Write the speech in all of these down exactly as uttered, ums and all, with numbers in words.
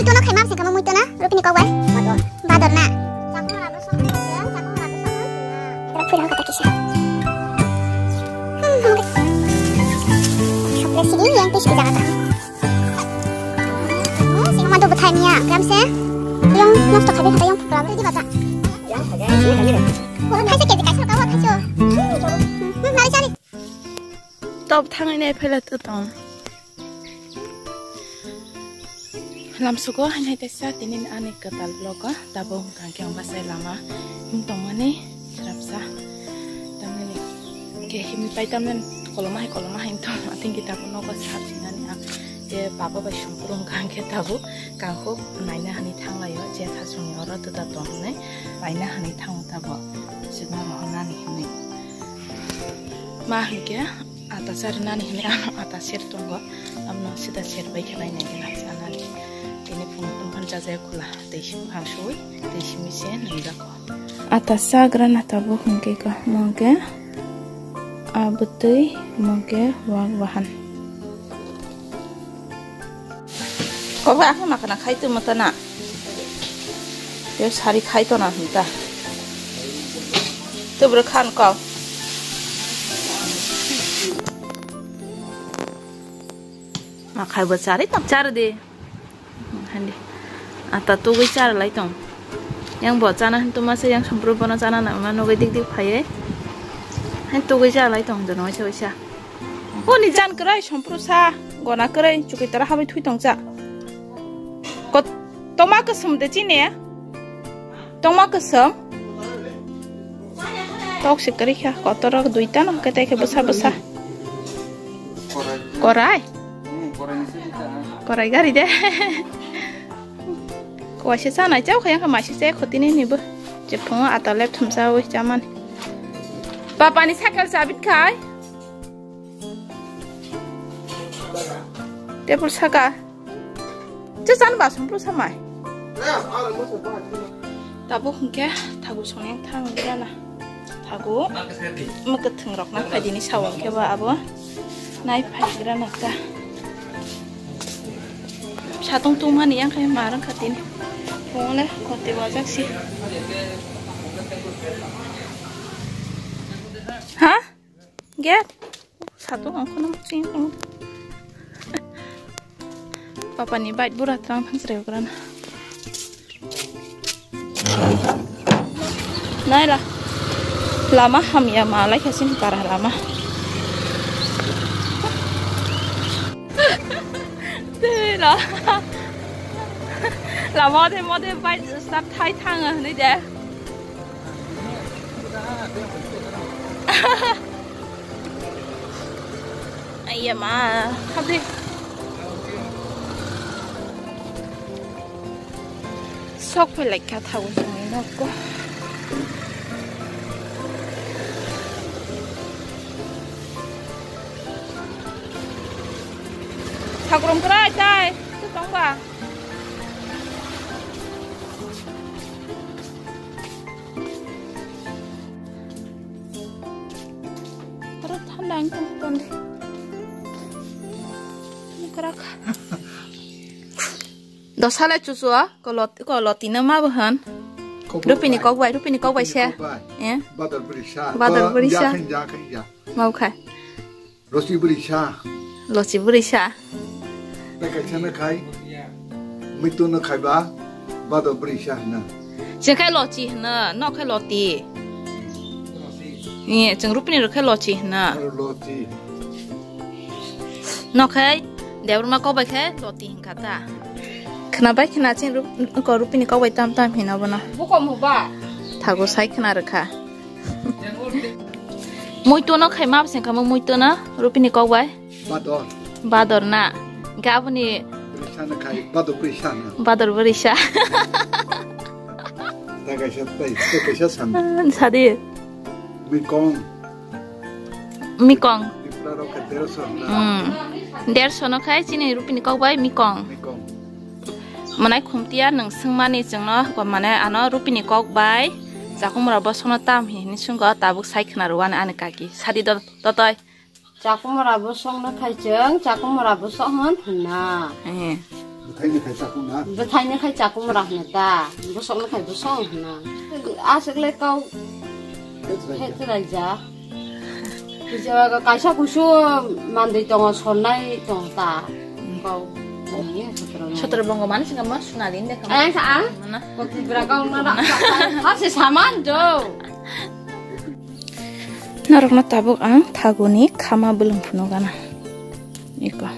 Tono khai map se kamo mui tona, Rupini kok bai. Bador. Bador na. Chakung mora bo song, chakung mora bo song. Tara phui rang kata kisa. Hmm, oke. Sokle sigi yang tis jaga ta. Oh, sing ma do bthai mia, kam se. Yang nosto khabe khabe yang pukra di baja. Khaise keji kaisa kawa khaiso. Hmm, mari chari. Top thangai nai phaila to tong. Lamsugo hainai teisa tini ani kwtal vlog o tabuk hwnkha khe ang bachai lama wng tongmani swrapsa. Tamni ke himwi pai tamni koloma hai koloma hai wng tong ating ki tabuk nogo sap sinani ang je baba bai songkru wngkha khe tabuk kangkuk naina hani thanglaio je thasungni oro twda tong hinwi naina hani thango tabuk sibna rohornani hinwi. Ma hinkhe ata charinani hinwi ano ata ser tongo, amno sida ser bai khe nainai gana chanani. Tini phunukun phan chajaya khula, tei simi phang sui, tei simi se nungjako. Ata chagrana tabuk hinkhe ko, mongke abutwi, mongke wak wahan. Kobo ang ma kana khai tongmo ta na. Yo sari khai tona hinta. Tubro khan kau. Ma khai bo chari tong chari di. Handi. Ata tugui char lai tong. Yang bo chana hintu masa yang sompru bono chana na ma nugui dik dik phaiye. Hai tugui char lai tong jono waisa waisa. Oni jan kwrwi sompru sa gona kwrwi chukitara habai thui tongcha. Kot toma kwsum de chini. Toma kwsum. Tok se kwrwi kha kotorok duita no kete khe bwsa bwsa. Korai. Korai gari de. Koise chanai chao khaya kha maise se khotini ni bo. Je phungo ata lep thumsa oi chamani. Papa ni cycle chabit khai. Tebol saka. Che chan ba sompru samai. Tabuk hwnkhe thagu songyang thang grana. Thagu mwkwthwng rok na phaidini sao hwnkhe ba abo nai phai grana ta. Satung tungmani yang khai ma rang khatini. Phungle khoti bajak si. Ha? Get. Satung ang khunum ching ang. Papa ni bike bura tang thang sreo grana. Naila. Lama hamya ma lai khasin para lama. Tela. Lama de mode bike start thai thang ni de. Aiya ma, khabe. Sok phailai kha thago chwngni nokgo. Thagrum kwrai tai, tu tongba. Aro thanda ang tong tong de. Mukrak. Dosa le chuchua, ko lot-, ko loti no ma bo han. Rupini kok bai, Rupini kok bai se. Eh? Bador bwrwi sa. Bador bwrwi sa. Ya khin, ya khin, ya. Mau khai. Lochi bwrwi sa. Lochi bwrwi sa. Tei kaisa no khai. Muitu no khai ba, bado bwrwi sa hwna. Chwng khai lochi hwna, no khai loti. Ni, chwng Rupini rok khai lochi hwna. Aro lochi. No khai, Debbarma kok bai khai loti hwnkha ta. Khwna bai khwna chwng Rup-, ko Rupini kok bai tam tam hino bono. Buko mu ba? Thago sai khwna rwkha. Muitu no khai ma bwseng kha mo muitu no Rupini kok bai. Bador. Bador na. Hingke aboni bwrwi sana khai, bador bwrwi sana. Bador bwrwi sa. Ta kaisa tai, ta kaisa san. Sadi. Mikong. Mikong. Tipra rok khe derso na. Hmm. Derso no khai chini Rupini kok bai mikong. Mikong. Manai khumtiya nwng swngmani chwngno, manai ano Rupini kok bai chakung mora bosongno tam hinwi swngkha, tabuk sai khwna rwani ani kaki. Sadi do-, dotoi. Chakung mora bosongno khai chwng, chakung mora bosong hwn hwnna. Eh. Bwthaini khai chakum na. Bwthaini khai chakum ra hwna ta. Bwsokni khai bwsong hwna. Aswk le kau. Khe chwrai ja. Kisa kaisa kusu mandwi tongo, sonnai tongo ta. Kau. Sotro bongo mani singamo sunali ne kamo. Eh, sa? Mana? Koti bra kau mana? Ase saman do. Norokno tabuk ang thaguni khama bwlwng phunukgana. Iko.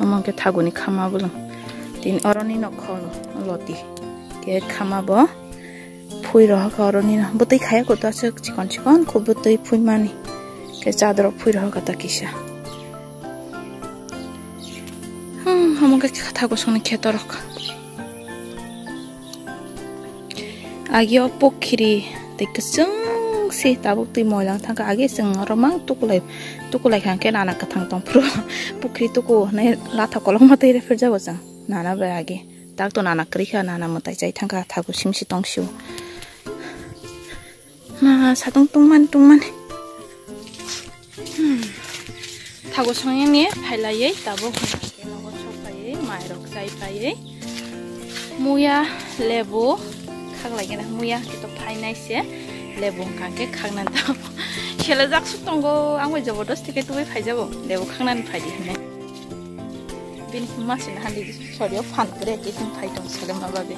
Omo khe thaguni khama bwlwng. Tini oroni nokho loti. Khe khama bo phui rohorkha oroni no. Bwtwi khaya kutu aswk chikon chikon khe bwtwi phuimani. Khe chadoro phui rohorkha ta kisa. Hmm, omo khe thago songni khetorok. Agi o pukhri tei kwchwng se tabuk twi moila thangkha. Agi chwng oro mang tukulai, tukulai kha khe nana kwthang tongphuru. Pukhri tuku hinwi latha kolokma twi rephar jago chwng. Nana bai agi. Tak to nana kwrwi kha, nana mwtai chai thangkha, thago simsi tongsio. Ma, satong tongmani, tongmani. Hmm. Thago songyani phailaiwi tabuk hwnka khe nogo sokpaiwi mairok chai paiwi. Muya, lebu, khaklaigena muya khe to phainai se. Lebu hwnka khe khaknani tabuk. Selejak suk tongo, ang bai jobodosti khe tubui phaijago. Lebu khaknani phaidi hwnwi. Bini masina handi sorio phan kre kiting phai tong selema babe.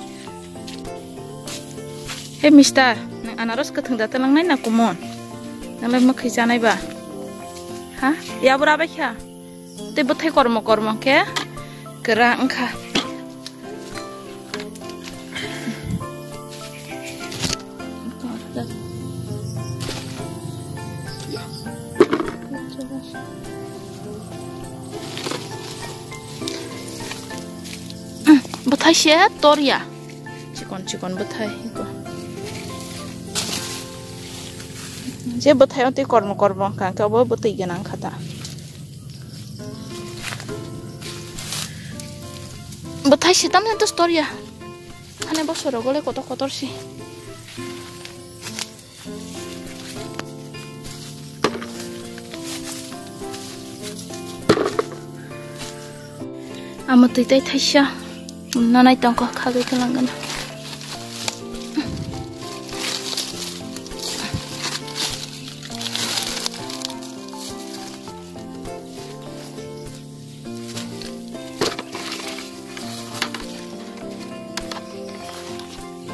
He mister, nang anaros kwthwng da talangnai na kumon? Nang lai mwkhwi chanai ba? Ha? Yabra bai kha. Tei bwthai kormo kormo khe kwra wngkha. Bwthai se tor ya. Chikon chikon bwthai. Je bwthai o tei kormo kormo wngkha, hwnkhe obo bwtwi gwnang wngkha ta. Bwthai se tamni to tor ya. Thani bosoro gole kotor kotor si. Amo twi tai thaisa. Nanai tongkha khagwi twlangana.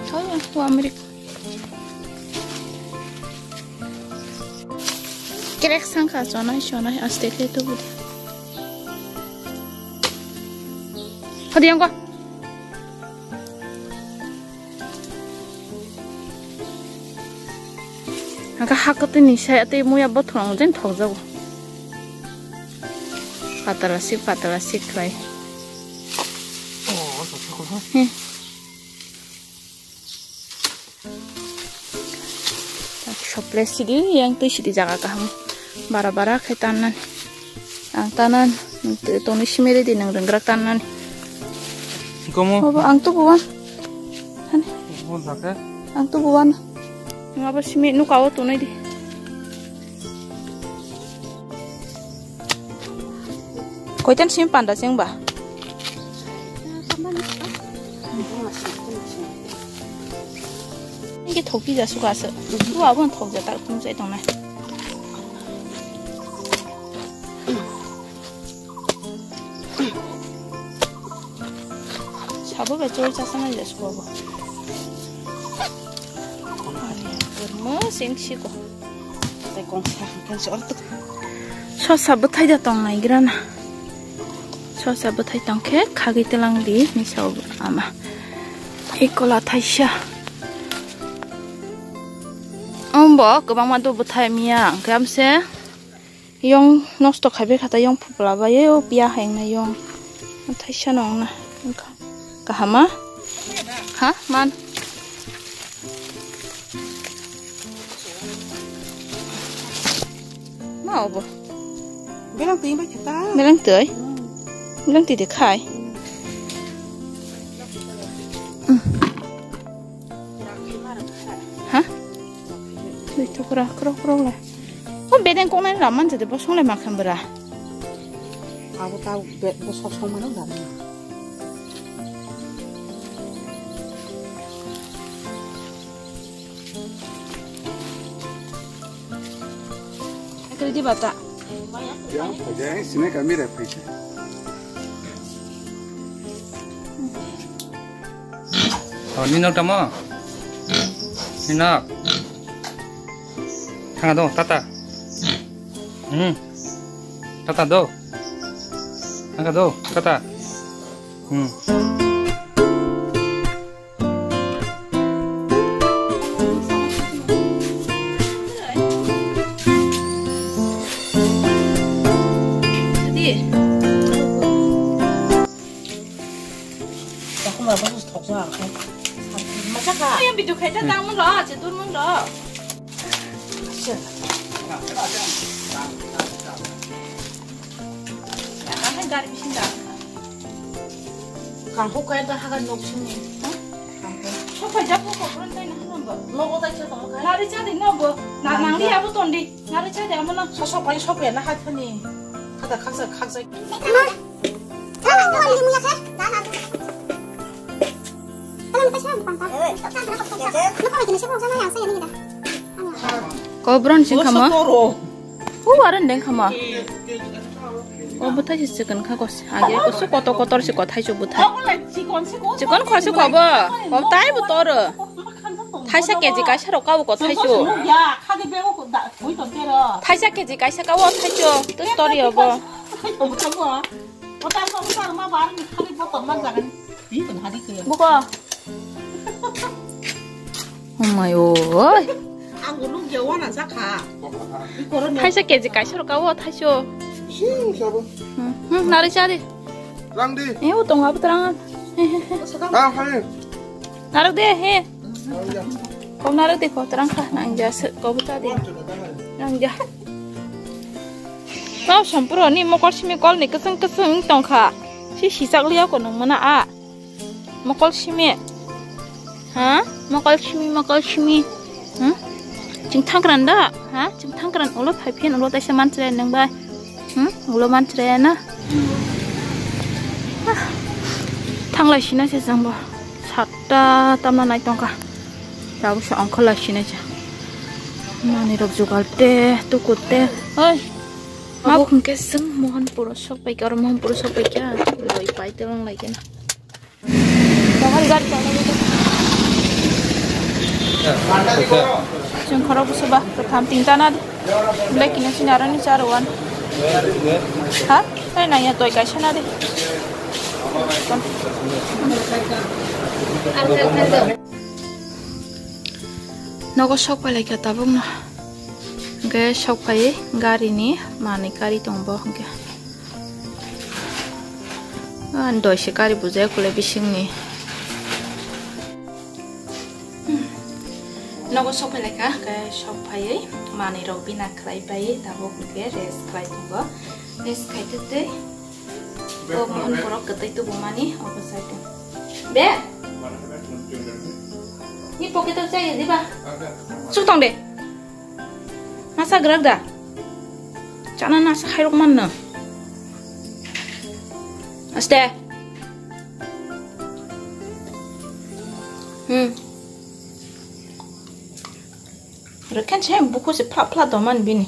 Thoi, ang tu America. Kerek sangkha, chonai, chonai, aste khe tubu de. Hadi, ang kha. Haka hakatwi ni sai atwi muya bothong jen thokjago. Patala si, patala si khlai. Oh, so, so, so. Hmm. Sople sidi yang twi sidi jaga kaham. Bara bara khai tannan. Ang tannan toni simi ridi nang rengrak tannan. Komo. Baba ang tu buwan. Hani. Bun thake. Ang tu buwan. Ngaba simi nukawo tonoi di. Koitan sim panda sing ba? Ini thoki ja suka se. Tu abon thok ja tak tum sai tong nai. Sabo bai chol chasa nai ja suka bo. Kurma sing siko. Tei kongsa hwnkhe se ortuk. Sosa bwthai da tong naigrana. Sosa bwthai tongkhe khagwi twlang di ni sao ama. Ekola thaisa. Ombo kwbangma do bwthai miya hwnkhe amse yong nosto khaibai kha ta yong phupla bai o piya hai wngnai yong. Thaisa no wngna wngkha. Kahama? Ha? Man? Ma obo? Belang twi bai khata. Belang twi? Hmm. Belang twi de khai. Hmm. Ha? Twi to kra kro kro le. O bedeng kok nai ram man jade bo song le ma kham bra. Abo ta be bo sok song mano ram. Di bata. Yang paja yang sini kami reprise. Oh, ninok tamo? Ninok. Thanga do, tata. Hmm. Tata do. Thanga do, tata. Hmm. Masa ka? Yang bidu khaita tang mun lo, cedur mun lo. Ang hai gari bising da. Kangkuk kaya da haga nok sini. Sok phai jak ko koron tai na hano bo. Nogo tai cha tong kaya. Nari cha di no bo. Na nang di abo ton di. Nari cha di amo na. Sok sok phai sok ya na hai thani. Kada khaksa khaksa. Kobron sing khama. Hu waran deng khama. O bwthai se chikon kha kos. Age kos kotor kotor se kothai chu bwthai. Chikon khwa se khobo. Kotai bo tor. Thaisa K G kaisa rok kabo kothai chu. Thaisa K G kaisa kabo thai chu. Tu tor yo bo. Buko. Oh my oi. Ang ulung je wana jakha. Thaisa K G kaisa rok kabo thaiso. Sing sabo. Hmm, hmm, nari cha di. Rang di. Eh, utong abo terang. Ah, hai. Narok de, he. Rang ja. Kau narok de, kau terang kha, nang ja, se, kau buta de. Nang ja. Kau sampuro ni mokol simi kol ni keseng keseng tong kha. Si sisak liya ko nang mana a. Mokol simi. Ha? Mokol simi, mokol simi. Hmm? Ching thangkran da? Ha? Ching thangkran ulo phai phin ulo taisa manchre nang bai. Hmm? Ulo manchre na. Ah. Thanglai sina se jangbo. Satta tamna nai tongka. Tabuk se ongkholai sina se. Mani rok jugal te, tukut te. Oi. Abo hwnkhe chwng Mohanpuro sok paikha, oro Mohanpuro sok paikha. Loi pai te wng lai khe na. Chwng khorok bwswk ba, kwtham tin ta na di. Belai kino sini aro ni charo wan. Ha? Tei nang ya toi kaisa na di. Nogo sok pai lai kha tabuk no. Hwnkhe sok phaiwi gari ni manwi kari tongo bo hwnkhe. Ah, doi se gari bujai kule bisingni. Nogo sok phai lai kha, hwnkhe sok phaiwi manwi rok bina khlai pai tabuk hwnkhe rest khlai tongo. Rest khai tei tei. Bo mohon borok kwtwi tubumani obo side o. Be? Ni pocket o chaya diba? Chuk tong de. Masa grak da? Chana nasa khairok manno. Aste. Hmm. Rwkhen se buku se phla phla tongmani bini.